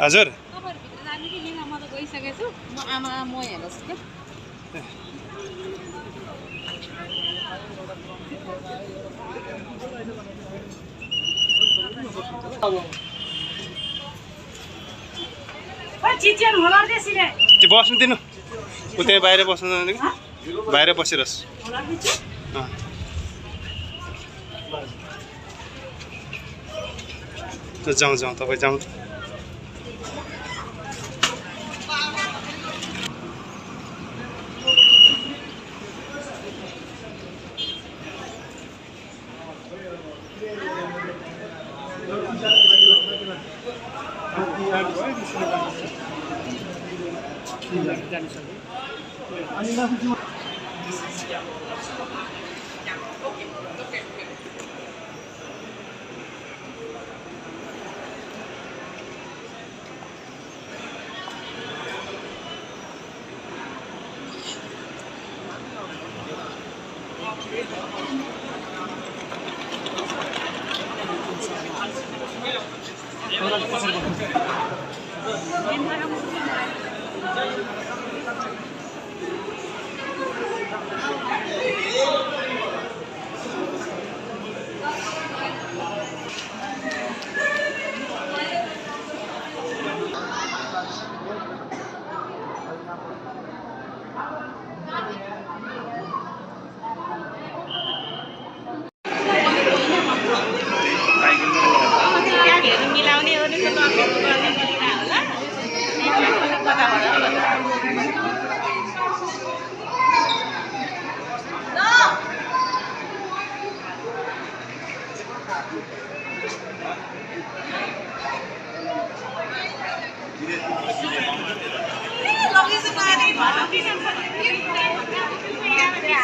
हजुर म त गइसकेछु म आमा म हेर्छु के चिचिन होला त्यसले त्यो बस्नु दिनु उतै बाहिर बस्नु दिनु बाहिर बसिरस् जाउँ जाउँ तपाईँ जाउँ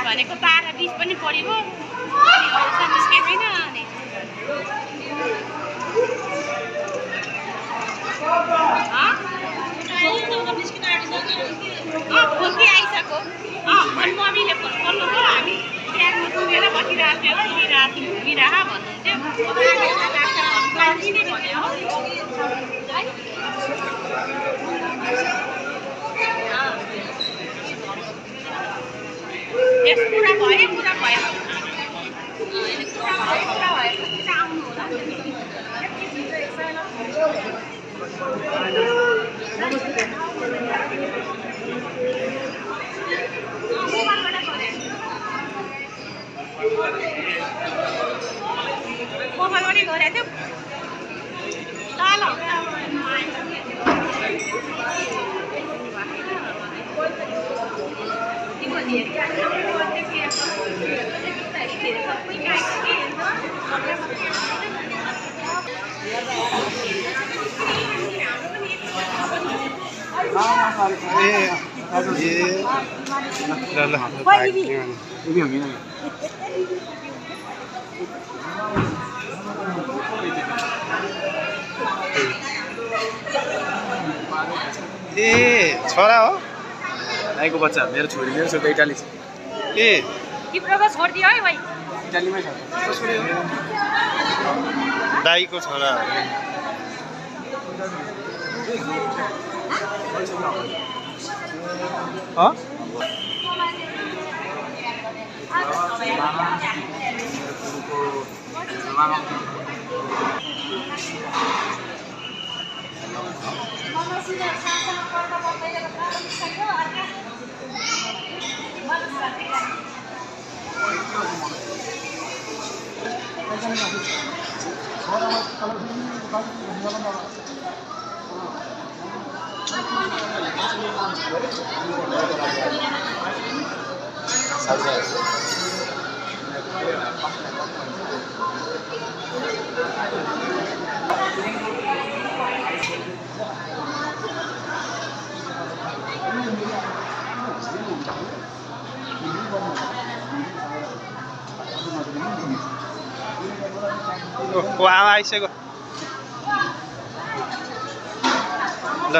भनेको 12-20 पनि पढ्यो अनि अहिलेसम्म निस्के छैन अनि फोनकै आइसक्यो अनि मम्मीले फोन गर्नुभयो हामी ट्यागमा पुगेर बसिरहेको थियो घुमिरह भन्नुहुन्थ्यो यस कुरा भयो आउनु होला मोबाइलबाटै गरेको ए छोरा हो दाइको बच्चा मेरो छोरी त इटाली छ ए तिम्रो छोडिदियो है भाइ इटालीमै छ दाइको छोरा आमा आइसक्यो ल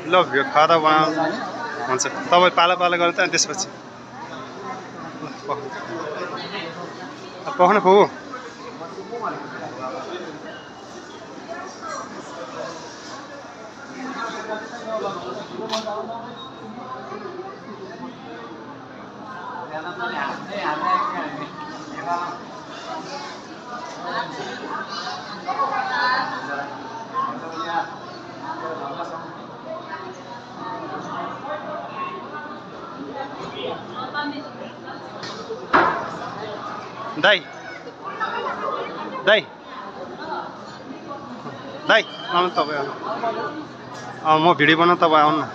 ल भ्यू खादा हुन्छ तपाईँ पाला पाला गर्नु त अनि त्यसपछि पख्न पुगो दाई दाई दाई आउनु तपाईँ आउनु म भिडियो बनाउनु तपाईँ आउनु न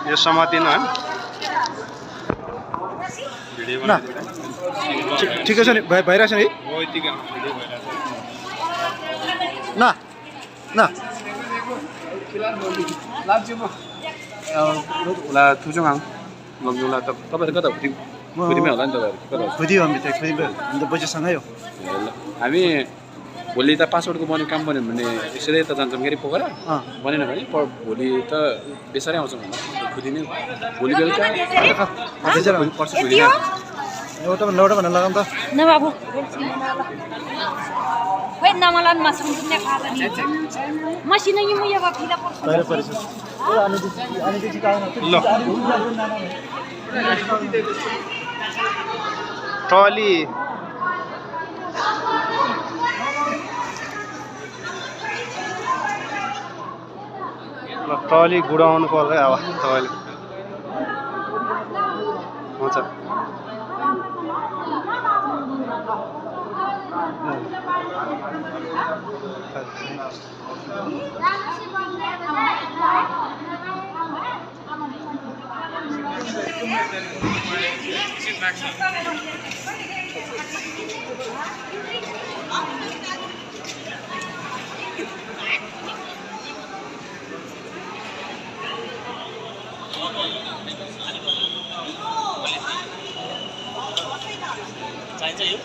यो समातिनु होइन भिडियो ठिकै छ नि भइरहेछ नि न न उसलाई थुजौँ आउँ लम्जुङलाई तपाईँहरू कता खुदीमै होला नि तपाईँहरू खुदी हो हामी त खुदी अन्त बजेसँगै हो हामी भोलि त पासवर्डको बन्ने काम बन्यो भने यसरी त जान्छौँ के अरे पोखरा बनेन भने भोलि त बेसारै आउँछौँ होला खुदी नै भोलि बेलुका पर्छ खुदी एउटा भनेर लगाउँ त न बाबु खोइ नमलान मसरुम पुग्ने खाएको नि मसिनो यी मुया बाफिला पर्छ ल ट्रली ट्रली गुडाउनु पर्दै अब तपाईँले हुन्छ चाहिन्छ यो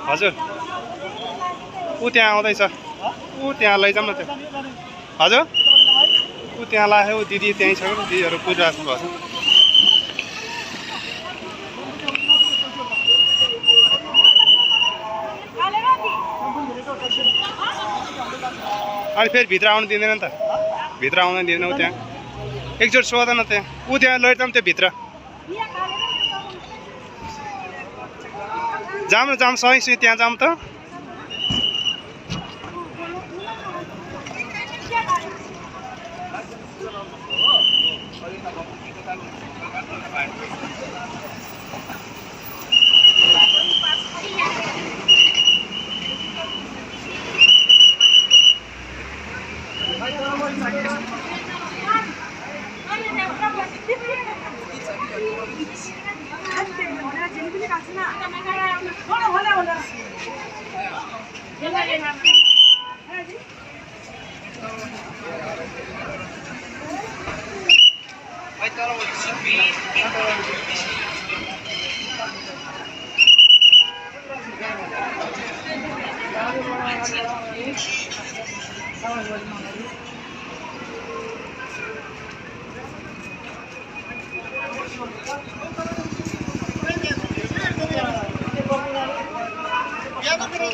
हजुर ऊ त्यहाँ आउँदैछ ऊ त्यहाँ लैजाउँ न त्यो हजुर ऊ त्यहाँ लाग्यो ऊ दिदी त्यहीँ छ दिदीहरू कुदिराख्नु भएको छ अनि फेरि भित्र आउनु दिँदैन नि त भित्र आउनु दिँदैन ऊ त्यहाँ एकचोटि सोध न त्यहाँ ऊ त्यहाँ लैजाउँ त्यो भित्र जाऊँ न जाऊँ सही त्यहाँ जाऊँ त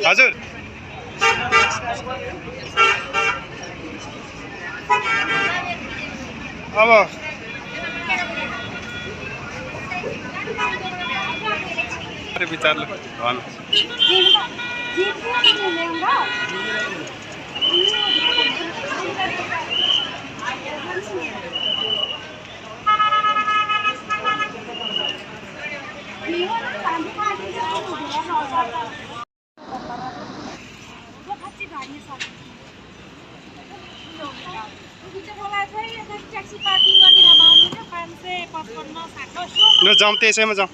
हजुर अब विचारले भन न जाउँ त्यसैमा जाउँ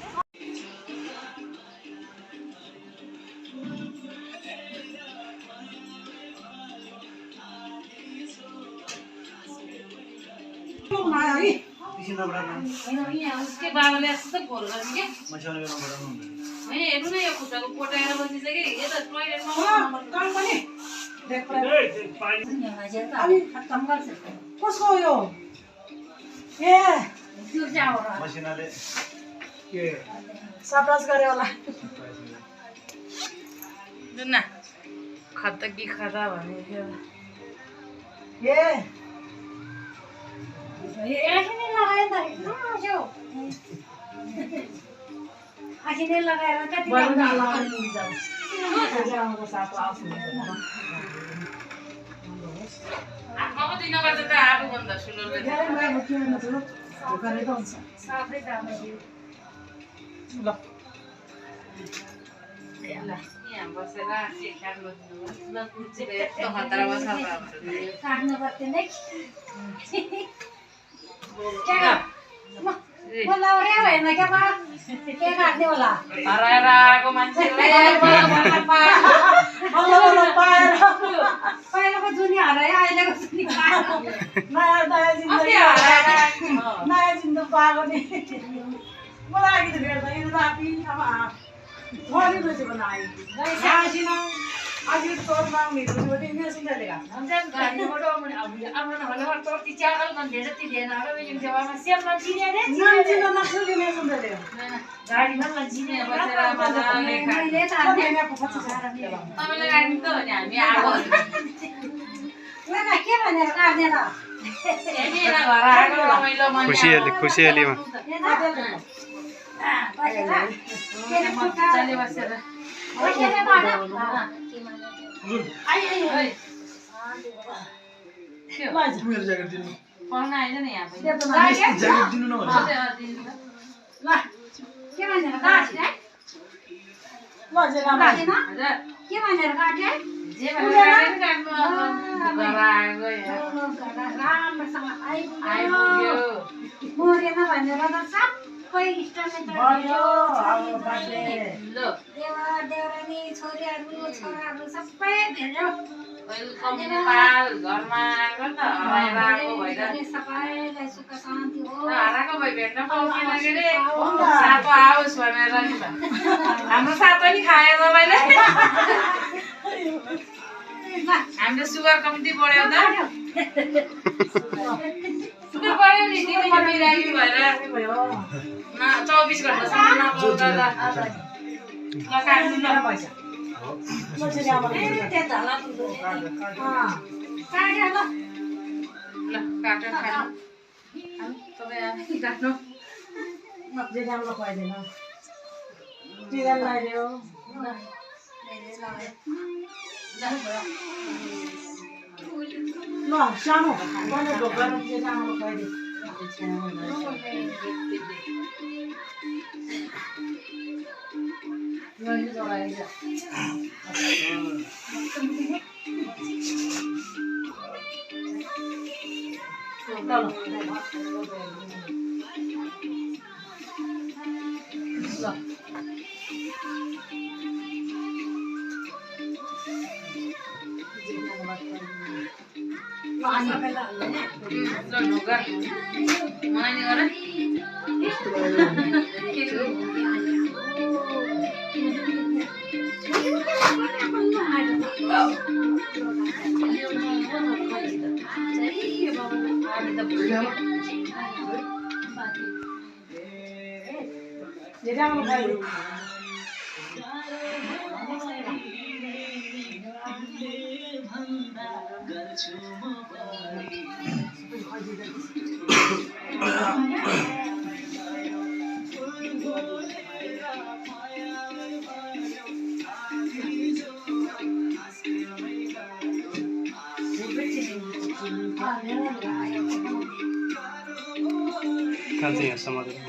उसके बाबाले यस्तो भोल गर्ने के होइन हेर्नु न यो खुट्टाको कोटाएर बसिसक्यो यो त कसको हो यो ए मसिनाले के सप्राइज गरे होला जुन न खत्ता कि खत्ता भन्ने थियो ए आखिनै लगाएर कति आफू दिन गर्दा त आफू भन्दा सुलोले साथै राम्रो ल यहाँ बसेर के खानु ल कुचेर यस्तो खतरा बसा काट्नु पर्छ नै बोलाउरे होइन क्या के काट्ने होला हराएर आएको मान्छेलाई पहिलाको जुनी हरायो अहिलेको जुनी नयाँ जिन्दो पाएको नि मलाई आगे भेट्दा यो रापी अब थोड़ी बजे बनाई आजी ना आज तोर मांग नहीं तो वो दिन से चलेगा हमजन गाडी मोटो अब न होला तो तिचागल मन दे जति देना अब यो जवामा सेम लन्छिने रे नन्जिन नक्सु के नहीं सुन रहे गाडी मन लन्छिने बसेर मजाले मैले त मैंने को पच्चीस तपाईँले गाडी त हो नि हामी आएको उहाँ के भनेर काट्ने र हामी यता घर आएको रमाइलो मन खुसियालीमा मजाले बसेर मेरो ज्याकेट दिनु पाउन आएन नि यहाँ पनि ज्याकेट दिनु न भने ल के भनेर काट्ने मजे ना हजुर के भनेर काट्ने जे भनेर काट्नु घर आएको यहाँ राम्रोसँग आइपुग्यो मरेन भनेर त सबै इष्टमित्र बढ्यो अब बाटे ल देवर देवरानी छोरीहरू छोराहरू सबै भेट्यो वेलकम नेपाल घरमा आएको त हराएर आएको भएर सबैलाई सुख शान्ति हो हराएको भइ भेट्न पाउँदैन के रे सातो आओस् भनेर नि त हाम्रो सातो नि खायो तपाईँले हामीले सुगर कम्ती बढ्यो त सुगर बढ्यो नि दिनमा बिरामी भएर 24 घण्टासम्म नपाउँदा ल काट्नु न पैसा मजे ना त्यो धला दुधो काट्यो ल काटेर खानु तपाईँ काट्नु मजे ना लो पाइ देना टिरा लाग्यो ल सानो बने ढोका जे ना लो पाइ दे मैले जोडाएछ ढोका मलाई नि गर खान्छ यहाँ समातेर